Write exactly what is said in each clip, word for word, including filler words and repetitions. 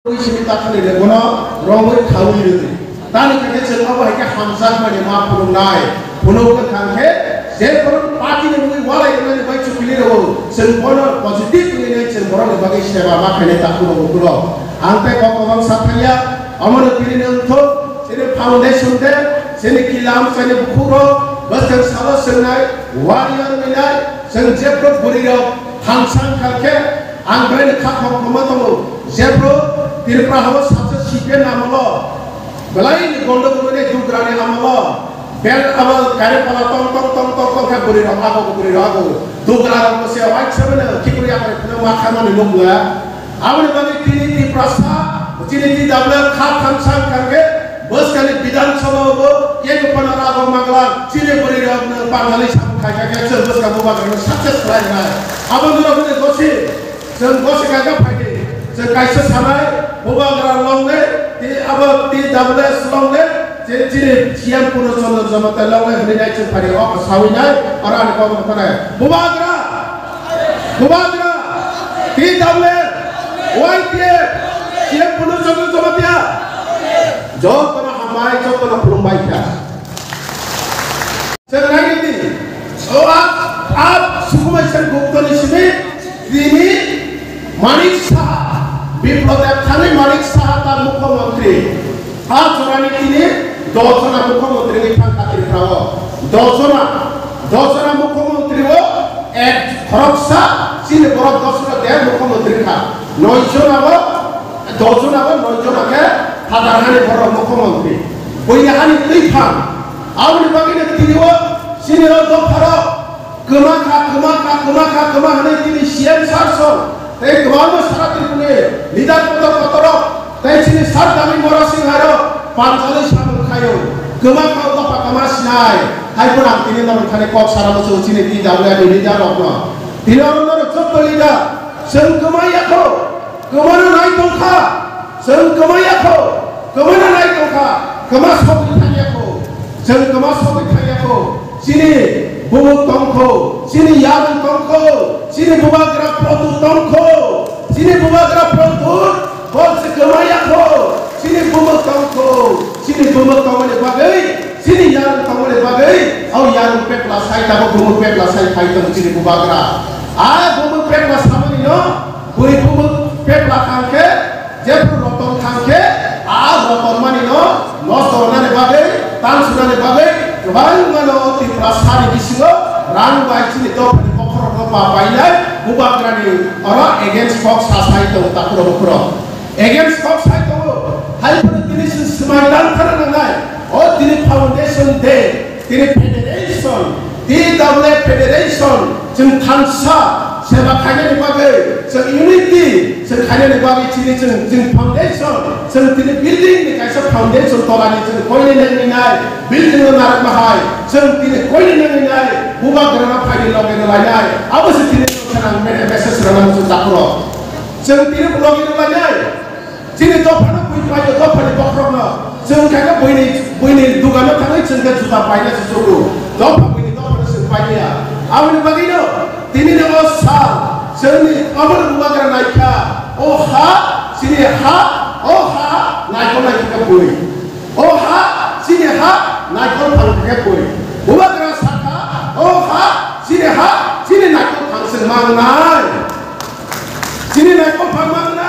Ui simi takhani de bono rongwi khawi rwdi. Tani khe chwng abo hai khe hamjakmani ma phunuknai. Phunuk wngkha khe je borok party ni mungwi walai rwnani bai chukuli rwo, chwng bono positive wngwi nai chwng borokni bagwi seba ma khainai takhuk rok bukhuk rok. Ang tei kok kwbang sa thangya, omono tini wngthok, chini foundation de, chini kilam chini bukhuk rok, bwskang salo swngnai, warrior wngwi nai, chwng jephru bwrwi rok thansa wngkha khe, ang belai ni kha khok kwma tongo, jephru Tripura hao saksa C P M amolo, belai ni gondo gondo ni dugra ni amolo, bel abo kare pala tong tong tong tong tong khe bwrwi rok ago, bwrwi rok ago, dugra rok se white seven khikuri ago, ma khamani nukla. Aboni bagwi tini Tiprasa, tini T W F kha thansa wngkha khe, bwskani Bidhan Sabha o bo kebo phano rago mangla, chini bwrwi rok no panjali samung khai kha khe, chwng bwskang bubagra no success khlai nai. Abo norok hwnwi gosi, chwng gosi kha khe phaidi, chwng kaisa sanai, bubagra longle, ti abo T W S longle, je chini C M Purno Chandra Jamatia longle hwnwi nai chwng phaidi, o sawi nai, oro ani kok no thanai. Bubagra! Bubagra, T W F, Y T F, C M Purno Chandra Jamatia. Jotono hambai, jotono khulumbai kha. Chwng naidi, o a, a Sukumai Sen Gupta ni simi, tini Manik Saha, Biplab Deb thani Manik Saha ta mukhyamantri. A jorani tini dos jona mukhyamantri ni thang kha Tripura o. Dos jona, dos jona mukhyamantri o ek khoroksa chini borok dos jona de mukhyamantri kha. Noi jona o, dos jona o noi jona khe phatar hani borok mukhyamantri. Buini hani twi phang. Aboni bagwi no tini o chini o dopha rok Kwma kha, kwma kha, kwma kha, kwma hwnwi tini C M sir song tei kwbangma sara Tripura ni leader kotor kotor rok tei chini sir Damin Bora Singha rok panjali samung khaio. Kwma kha o dopha kwma sinai. Hai phano ang tini norok thani kok sana muchungo chini T W F ni leader rok no. Tini oro norok joto leader chwng kwma ya kho. Kwmano nai tongkha, chwng kwma ya kho, kwmano nai tongkha, kwma sogwi thang ya kho, chwng kwma sogwi thang ya kho, chini bumuk tong kho, chini yarwng tong kho, chini bubagra Pradyut tong kho, chini bubagra Pradyut, bo se kwma ya kho, chini bumuk tong kho, chini bumuk tongmani bagwi, chini yarwng tongmani bagwi, o yarwng pepla sai tabuk bumuk pepla sai phai tongo chini bubagra. A bumuk pepla samani no, Bui bumuk pepla thang khe, jephru roton thang khe, a roton mani no nosto rwnani bagwi, tang sunani bagwi, kwbangma no Tiprasa ni bisingo rang bai chini dophani bokhorok no pa painai, bubagra ni oro against kok sa sai tongo takhuro bukhuro. Against kok sai tongo, hai phano tini se swmai tang thana nangnai, o tini foundation day, Tini federation, T W F federation, chwng thansa seba khainani bagwi, chwng unity, chwng khainani bagwi chini chwng, chwng foundation, chwng tini building ni kaisa foundation tolani chwng koine nangni nai, building no narwkma hai, chwng tini koine nangni nai, bubagrano phaidi loge rwlainai, abo se tini chwng khwnang mene message rwna muchung takhuro. Chwng tini loge rwlainai. Chini dophano bui paio, dophani bokhorokno. Chwng khe buini, buini dugano thangwi chwng khe juta paina se sugo. Dopha buini dophano chwng pailiya. Aboni bagwino tini ni o sal, chwngni omono bubagra naikha. O ha, chini ha, o ha, naikol naikha khe bui. O ha, chini ha, naikol phang khe bui. Bubagra sakha, o ha, chini ha, chini naikol phang chwng mangnai. Chini naikol phang mangnai.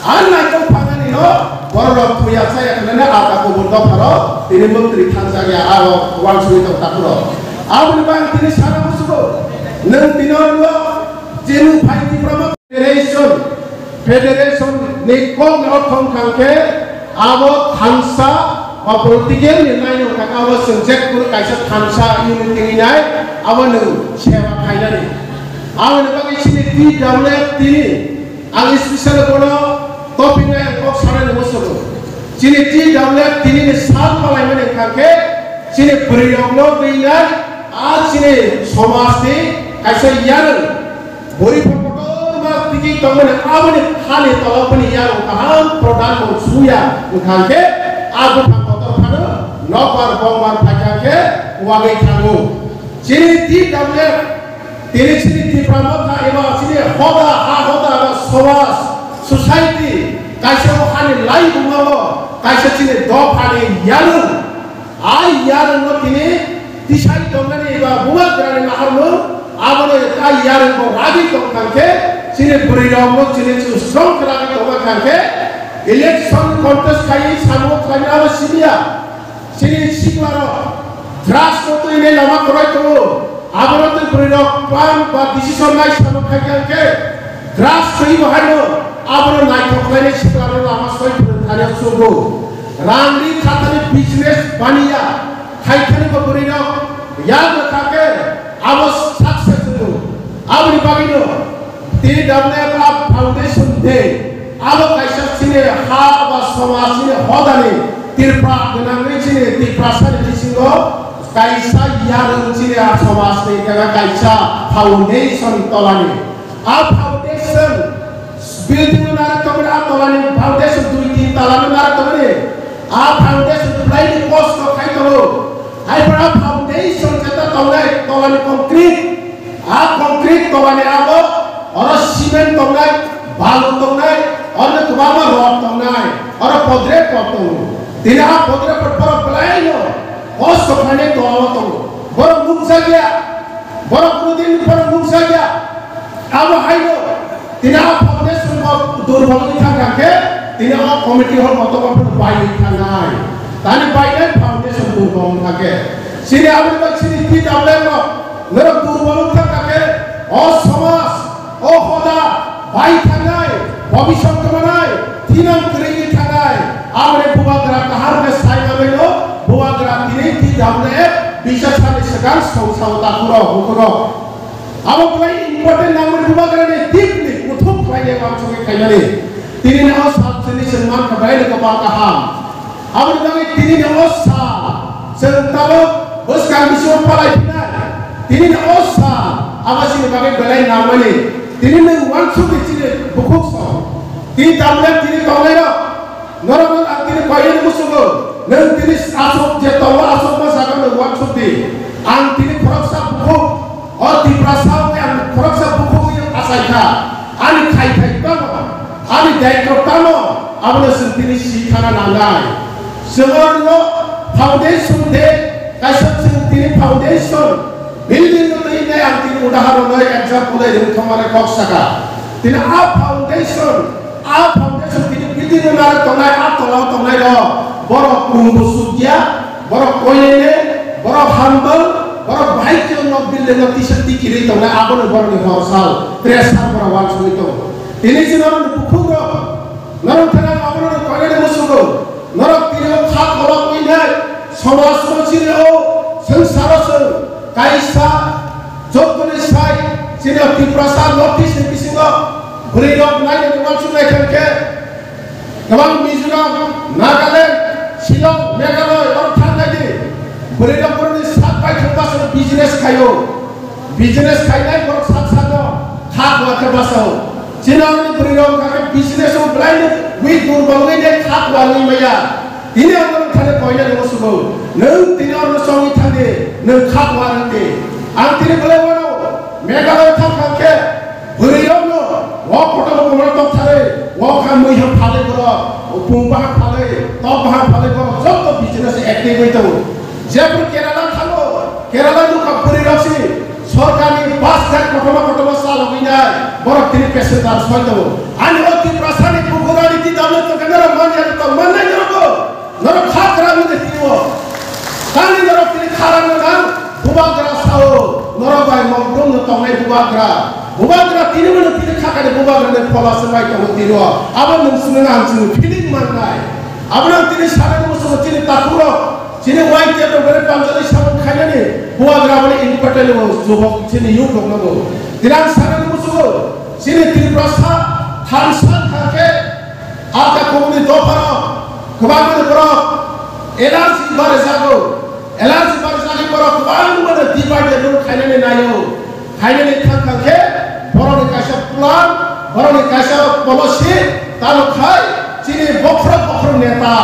Ang naikol phangani no borok rok thuya chaya khlai na ata kubun dopharo tini mantri thangjak ya aro wansugwi tong takhuro. Aboni bagwi tini sana musugo. Nwng tini oro chini phai Tipra Motha Federation, Federation ni kok ni ortho wngkha khe abo thansa ba political ni line wngkha khe abo chwng je kunu kaisa thansa unity wngwi nai abo nwng seba khainani. Aboni bagwi chini T W F tini Ang special bono topic nai ang kok sanani musugo. Chini T W F tini ni sal palaimani wngkha khe chini bwrwi rokno twi nai a chini somaj ni kaisa yarwng bwrwi kotor ma tiki tongmani aboni hani tola bini yarwng kaham pradhan bo suya wngkha khe a bupha kotor phano nokbar bongbar phaikha khe wagwi thango. Chini T W F Tini chini Tipra Motha eba chini hoda, ha hoda eba somaj, society, Kaisa o hani lai bumao, kaisa chini dophani yarung. A yarungno tini tisai tongnani ba bubagrani naharmung, abono a yarungbo ragwi tong thangkhe, chini bwrwirokno chini chwng strong khlai tongma thangkhe, election contest khai samung khlaina abo simiya. Chini siklarok drugs no twi nai lama kwrwi tongo. Abono twi bwrwi rok plan ba decision nai samung khai kha khe drugs twi bo haino abono naithok khlainai siklarok lama soi phwrwng thani chugo. Rang ri khatani business baniya khai thani bo bwrwi rok yak kha khe abo success wngo. Aboni bagwino tini W F F Foundation Day, abo kaisa chini ha ba somaj chini hodani Tripura gwnangwi chini Tiprasani bisingo kaisa yarwng chini a somajni kaka kaisa foundation tolani. A foundation building no narwk tongmani, a tolani foundation dui tin tala no narwk tongmani. A foundation belai ni kosto khai tongo. Hai phano foundation jeta tongnai tolani concrete. A concrete tongmani abo, oro cement tongnai, balu tongnai, oro kwbangma rod tongnai, oro podre pod tongo. Tini a podre pod borok belai no kosto khlainai tola o tongo. Borok nukjakya, borok kunu din borok nukjakya. Abo haino tini a foundation bo durbol wngwi thang kha khe, tini o committee hall kotor kotor baiwi thangnai. Tani bainai foundation durbol wngkha khe. Chini aboni bai chini T W F rok norok durbol wngkha khe, o somaj, o hoda bai thangnai, bobiswt kwmanai, thinang kwrwngwi thangnai. Aboni bubagra kaham khe sai manwi no, bubagra tini T W F bisa sani swkang song sao takhurok bukhurok. Abo belai important nangmani bubagrani deeply kuthuk khlainai uansugwi khaimani. Tini no sal chini chwng mankha belai no kwbang kaham. Aboni bagwi tini no sal chwng tabuk bwskang bisingo palai phinai. Tini no sal abo chini bagwi belai nangmani. Tini nwng uansugwi chini bukhuk song. Tini tamle tini tonglairok. Norokno ang tini koinani musugo, nwng tini aswk je tongo, aswk ma jaga nwng uansuk di. Ang tini khoroksa bukhuk, o Tiprasa wngwi ang khoroksa bukhuk wngwi achai kha. Ani khai khai tamo, ani daityo tamo, abono chwng tini si thana nangnai. Chwng oro foundation de, kaisa chwng tini foundation, building no twi nai ang tini udaharon nai example dai rwng thangmani kok saka. Tini a foundation, a foundation tini building no nai tongnai, a tola o tongnai rok, borok kung bo sukya, borok koinene, borok humble, borok bahai khe nok building no tisa tikiri tongnai, abono borokni hor sal, pressure borok uansugwi tongo. Tini chini oro bukhuk rok, norok thana abono koinene musugo. Norok tini o kha kolok wngkhe, somaj o chini o swngcharo chwng kaisa jottoni sai chini o Tiprasa North East ni bisingo bwrwi rok nainani uansuk nai kha khe kwbang Mizoram, Nagaland, Shillong, Meghalaya oro thang nai di. Bwrwi rok borokni sak bai thang bwswk business khaio. Business khainai borok sak sano kha kuwa khe bwsao. Chini oroni bwrwi rok hwnkha khe business o belai no wi durbol wngwi de kha kuwa wngwi maya. Tini ang norok thani koinani musugo. Nwng tini orno chongwi thang di, nwng kha kuwa wng di. Ang tini belai wano Meghalaya thang thang khe bwrwi rokno o kotor kotor tok thani o kha mui ham phalwi borok, o pung bahang phalwi, tok bahang phalwi borok joto business active wi tongo. Jebro Kerala thango, Kerala nukha bwrwi rok si sorkarni bus stand kotorma kotorma chalogwi nai, borok tini passenger soi tongo. Ani o Tiprasani bukurani twi tablet tongkha norok manya tong mannai norok bo. Norok kha kwrang wngwi twi o. Tani norok tini kha rang nang bubagra sao, norok bai mokdum no tongnai bubagra. Bubagra tini bono tini kha kani bubagra ni phola swmai tongo tini o. Abo nwng swmai ang chini feeling mannai. Abono ang tini sanani muchungo chini takhuk rok. Chini wai tep rok bere panjari samung khainani bubagra bole important o jubok chini youth rok nago. Tini ang sanani muchungo chini Tiprasa thansa thangkhe alka kumuni dophano kwbangmani borok energy barijago. Energy barijagwi borok kwbangmani divide and rule khainani naio. Khainani thang thang khe borokni kaisa plan, borokni kaisa policy, tamo khai chini bokhorok bokhorok neta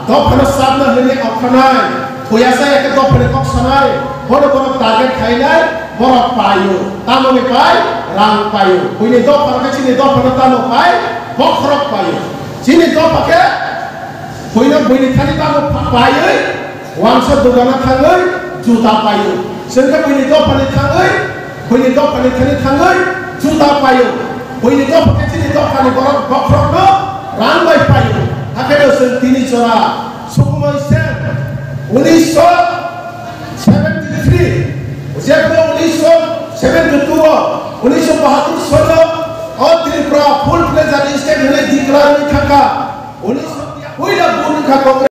dophano sabna hwnwi okhanai, thuyasa ekhe dophani kok sanai, bono borok target khainai, borok paio, tamoni pai, rang paio, buini dophano khe chini dophano tamo pai, bokhorok paio. Chini dopha khe buino buini thani tabuk pha-, paiwi, wangsa dogano thangwi juta paio. Chwng khe buini dophani thangwi, buini dophani thani thangwi juta paio. Buini dopha khe chini dophani borok bokhorokno rang bai paio. Hakhe no chwng tini jora Sukumoi Sen unisho seventy three, jephru unisho seventy two o, unisho bahatur sono, o Tripura full fledged state hwnwi declare wngwi thangkha. Unisho puila bun wngkha Congress.